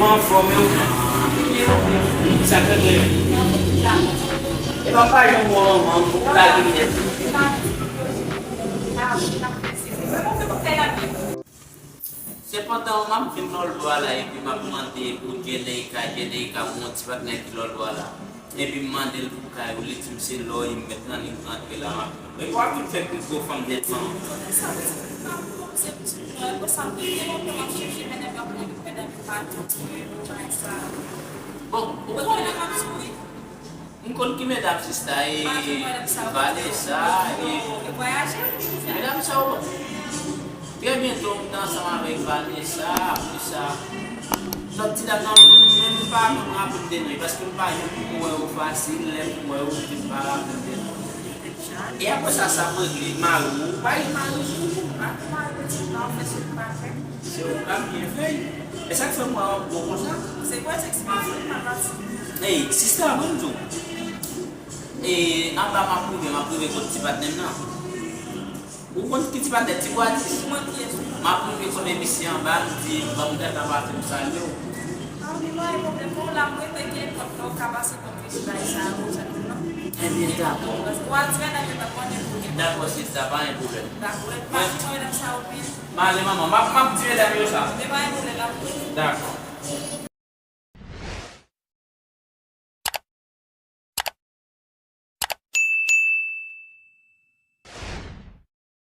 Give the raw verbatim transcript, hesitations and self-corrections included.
Anfòm yo. Sa k regle? E pa pa yon bon manman pou lage minèt. Sepandan, m ap vin lòlò a la epi m ap mande pou Djeneika, Djeneika, yon ti patnè ki lòlò a la. Epi m mande l pou kay ou, li di m se lò, m met nan li rantre la, m ap. Men w ap vin fè pi gwo fanm dèdman. Kote sa, se pa pou se ti nò, e konsa, gen lontan m ap chèche, men nèg la konn gen pèdan li pa kontinye pou bagay sa. Bon, ou konnen. M konn ki medam sista e Vanessa e medam sa yo. Trè byento m t ansanm avèk Vanessa, apre sa lòt ti dam nan, menm m pa menm raple m de non yo, paske m pa janm wè yo fasil, lè m wè yo, m pa raple m de non yo. E apre sa, sa m regle, mari w, ou pa gen mari sou ou? Se ou k ap byen fè. E sa k fè m wè w ap gwo konsa. Se kwa se ki pa fè m pa pati. Ey, sista, ban m di w. E anba m ap rive, m ap rive kot ti patnè m nan. Ou konn ki ti patnè, ti bwadis? M ap rive kote misye anba, m di, ban m gata pase m salye w. Ah, wi, pa gen pwoblèm. Bon, la, m rete gen kòt la, ou ka pase kòt vini bay sa, ou sa, non? Ebyen, dakò. Ou al di medam yo, pa gen pwoblèm. Dakò, sista, pa gen pwoblèm. Dakò, e pa di medam sa ou byen. M ale, manman, m ap, m ap di medam yo sa. Men pa gen pwoblèm, la. Dakò.